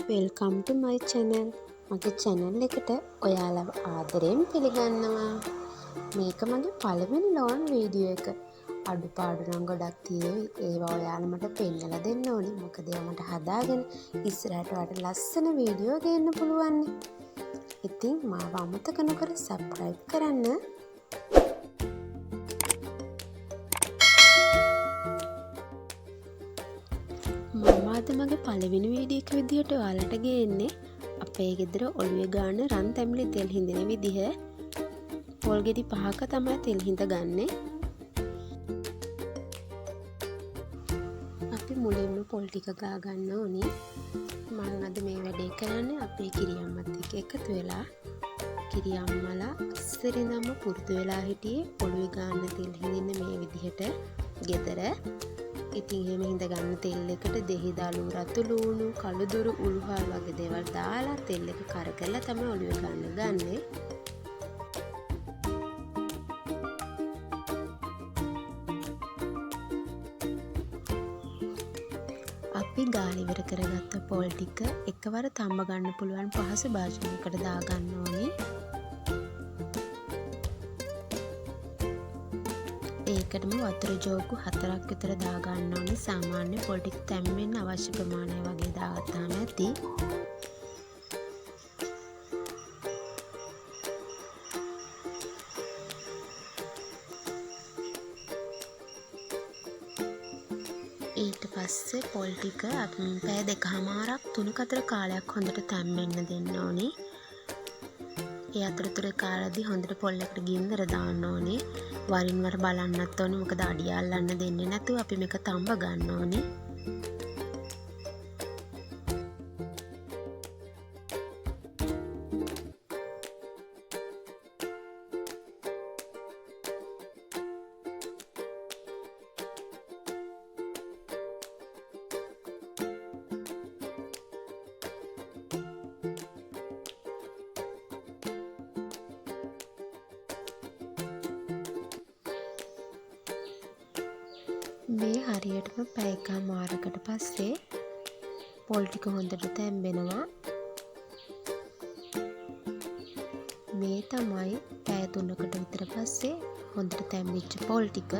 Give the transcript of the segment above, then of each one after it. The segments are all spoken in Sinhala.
Welcome to my channel. මගේ චැනල් එකට ඔයාලව ආදරයෙන් පිළිගන්නවා. මේක මගේ පළවෙනි ලෝන් වීඩියෝ එක. අඩුපාඩු නම් ගොඩක් තියෙවි. ඒවා ඔයාලා මට පෙන්නලා දෙන්න ඕනේ. මොකද ඒවා මට හදාගෙන ඉස්සරහට ඔයාලට ලස්සන වීඩියෝ ගේන්න පුළුවන්. ඉතින් මාව අමතක නොකර සබ්ස්ක්‍රයිබ් කරන්න. මම අද මගේ පළවෙනි වීඩියෝ එක විදිහට ඔයාලට ගේන්නේ අපේ ගෙදර ඔළුවේ ගාන රන් තැඹිලි තෙල් හිඳින විදිහ. පොල් ගෙඩි 5ක තමයි තෙල් හිඳ ගන්නෙ. අපි මුලින්ම පොල් ටික ගා ගන්න ඕනි. මං අද මේ වැඩේ කරන්නේ අපේ කිරියම්මත් එක්ක එකතු වෙලා. කිරියම්මලා ඉස්සර ඉඳන්ම පුරුදු වෙලා හිටියේ ඔළුවේ ගාන තෙල් හිඳින්න මේ විදිහට ගෙදර. ඉතින් එහෙම හිඳ ගන්න තෙල් එකට දෙහි දලු, රතු ලූණු, කළුදුරු, උළුහාල් වගේ දේවල් දාලා තෙල් එක කරකැවලා තමයි ඔළුවේ ගන්න ගන්නෙ. අපි ගාලා ඉවර කරගත්ත පොල් ටික එකවර තම්බ ගන්න පුළුවන් පහසු භාජනයකට දාගන්න ඕනේ. ඒකටම වතුර ජෝගු 4ක් විතර දාගන්න ඕනේ. සාමාන්‍ය පොල් ටික තැම්බෙන්න අවශ්‍ය ප්‍රමාණය වගේ දාගත්තාම ඇති. ඊට පස්සේ පොල් ටික අපි පැය දෙකහමාරක් තුනක අතර කාලයක් හොඳට තැම්බෙන්න දෙන්න ඕනේ. ඒ අතරතුර කාලෙදි හොඳට පොල් එකට ගින්දර දාන්න ඕනේ. වරින් වර බලන්නත් ඕනේ, මොකද අඩිය අල්ලන්න දෙන්නේ නැතුව අපි මේක තඹ ගන්න ඕනේ. මේ හරියටම පැය එකහමාරකට පස්සේ පොල් ටික හොඳට තැම්බෙනවා. මේ තමයි පැය 3කට විතර පස්සේ හොඳට තැම්බිච්ච පොල් ටික.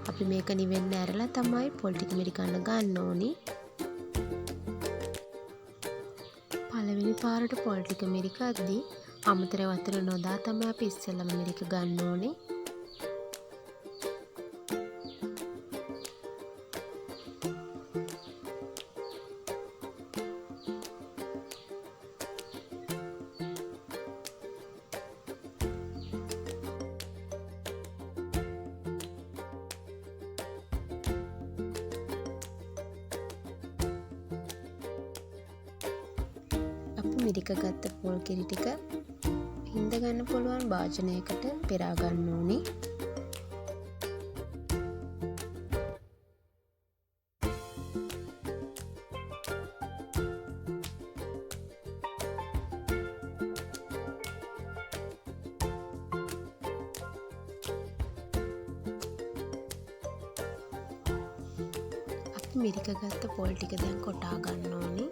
අපි මේක නිවෙන්න ඇරලා තමයි පොල් ටික මිරිකන්න ගන්න ඕනි. පළවෙනි පාරට පොල් ටික මිරිකද්දි අමතර වතුර නොදා තමයි අපි ඉස්සෙල්ලම මිරික ගන්න ඕනේ. අපි මිරික ගත්ත පොල් කිරි ටික හිඳ ගන්න පුළුවන් භාජනයකට පෙරා ගන්න ඕනේ. අපි මිරික ගත්ත පොල් ටික දැන් කොටා ගන්න ඕනේ.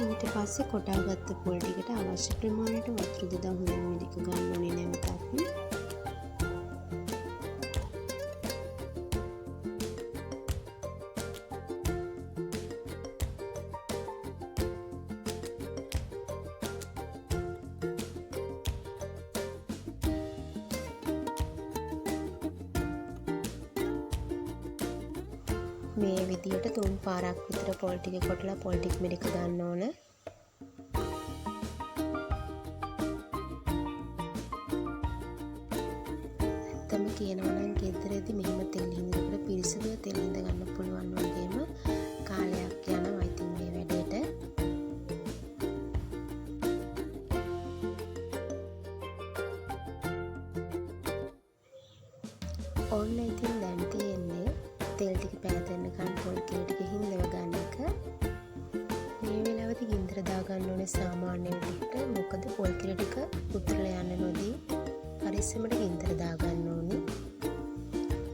ඊට පස්සේ කොටාගත්ත පොල් ටිකට අවශ්‍ය ප්‍රමාණයට වතුර දාලා හොඳින් මිරික ගන්න ඕනේ නැවතත්. මේ විදියට 3 පාරක් විතර පොල් ටික කොටලා පොල් ටික මිරික ගන්න ඕන. ඇත්තම කියනවා නම් ගෙදරදී මෙහෙම තෙල් හිඳිනකොට පිරිසිදුව තෙල් හිඳ ගන්න පුළුවන් වගේම කාලයක් යනවා ඉතින් මේ වැඩේට. ඔන්න ඉතින් දැන් තියෙන්නේ තෙල් ටික පෑදෙන්නකන් පොල් කිරි ටික හිඳව ගන්න එක. ගන්න ඕනේ සාමාන්‍ය විදිහට. මොකද පොල් කිරි ටික උතුරලා යන්න නොදී පරිස්සමට ගින්දර දාගන්න ඕනේ.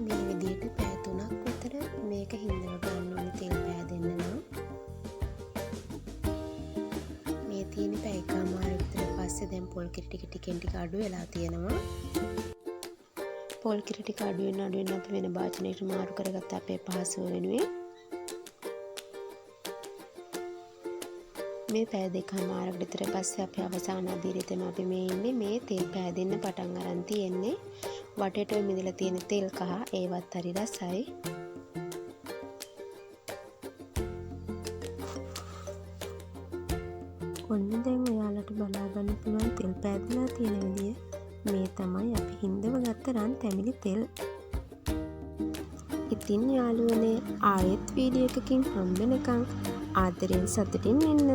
මේ විදිහට පැය 3ක් විතර මේක හිඳව ගන්න ඕනේ තෙල් පෑදෙන්න නම්. මේ තියෙන පැය එකමාරක් විතර පස්සේ දැන් පොල් කිරි ටික ටිකෙන් ටික අඩු වෙලා තියෙනවා. පොල් කිරි ටික අඩු වෙන අඩු වෙන අපි වෙන භාජනයකට මාරු කරගත්ත අපේ පහසුව වෙනුවෙන්. මේ පැය දෙකමාරකට විතර පස්සේ අපි අවසාන අදියරේ තමයි අපි මේ ඉන්නේ. මේ තෙල් පෑදෙන්න පටන් අරන් තියෙන්නේ. වටේට මිදලා තියෙන තෙල් කහ ඒවත් හරි රසයි. ඔන්න දැන් ඔයාලට බලා ගන්න පුළුවන් තෙල් පෑදලා තියෙන විදිය. මේ තමයි අපි හින්දව ගත්ත රන් තැමිලි තෙල්. ඉතින් යාළුවනේ ආයෙත් වීඩියෝ එකකින් හම්බ වෙනකන් ආදරෙන් සතුටින් ඉන්න.